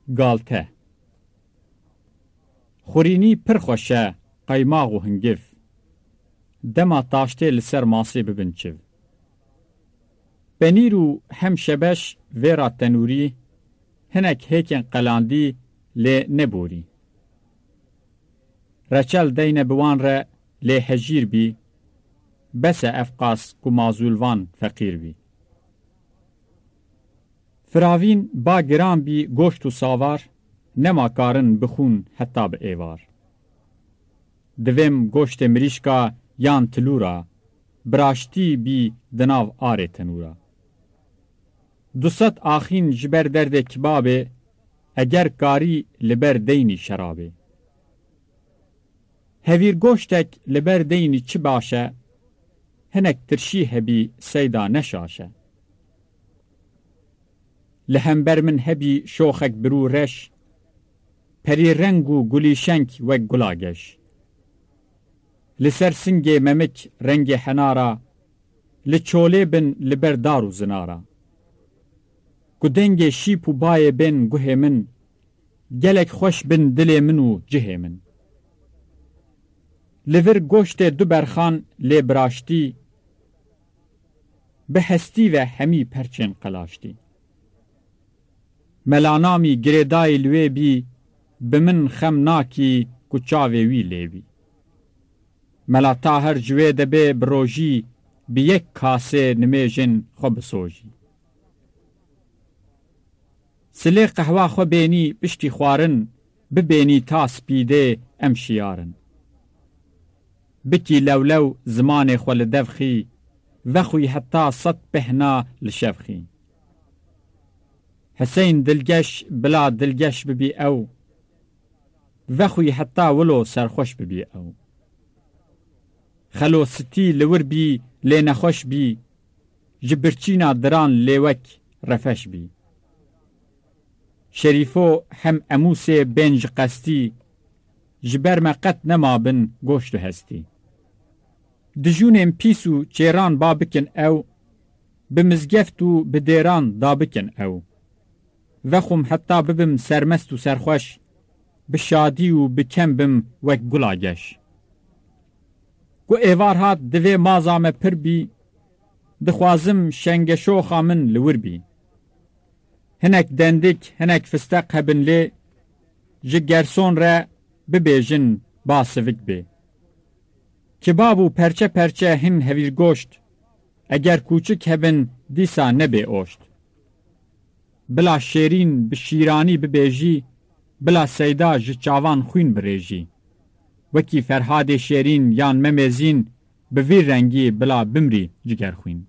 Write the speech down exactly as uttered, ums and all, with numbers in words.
Galte. Xurînî pir xweş e, qeymax û hingiv. Dema taştê li ser masê bibin çiv. Penîr û hem şebeş vêra tenûrî, hinek hêkên qelandî lê ne borî. Reçel deyne bi wan re lê hejîr bî, bes e ev qas ku mazûlvan feqîr bî. Firavîn ba giran bî goşt û savar, nema karin bixûn heta bi êvar. Divêm goştê mirîşka yan tilûra, biraştî bî di nav arê tenûra. Du sed axîn ji ber derdê kibabê, eger karî li ber deynî şerabê. Hevîr goştek li ber deynî çi baş e, hinek tirşî hebî seyda ne şaş e. Li hember min hebî şoxek birû reş, perî reng û gulîşeng wek gula geş. Li ser singê memik rengê henara, li çolê bin li ber dar û zinara. Ku dengê şîp û bayê bên guhê min, gelek xweş bin dilê min û cihê min. Li vir goştê du berxan lê biraştî, bi hestî ve hemî perçên qelaştî. Melanamî girêdayî li wê bî, bi min xem nakî ku çavê wî lê bî. Mela Tahir ji wê de bê bi rojî, bi yek kasê nimêjin xwe bisojî. Silê qehwa xwe bênî piştî xwarin, bibênî ta spîdê em şiyar in. Bikî lewlew zimanê xwe li dev xî, vexwî heta sed pehna li şev xî. Hiseyn dilgeş bila dilgeş bibî ew, vexwî heta wilo serxweş bibî ew. Xelo sitî li wir bî lê nexweş bî, ji birçîna diran lê wek refeş bî. Şerîfo hem Emûsê bên ji qestî, ji ber me qet nemabin goşt û hestî. Dijûnên pîs û çêran ba bikin ew, bi mizgeft û bi dêran da bikin ew. Vexwim heta bibim sermest û serxweş, bi şadî û bi kem bim wek gula geş. Ku êvar hat divê maza me pir bî, dixwazim şengeşoxa min li wir bî. Hinek dendik, hinek fisteq hebin lê, ji gerson re bibêjin ba sivik bê. Kibab û perçe perçe hin hevîr goşt, eger kûçik hebin dîsa nebê oşt. Bila şêrîn bi şîranî bibêjî, bila seyda ji çavan xwîn birêjî. Wekî Ferhadê Şêrîn yan Memê Zîn, bi vî rengî bila bimrî cigerxwîn.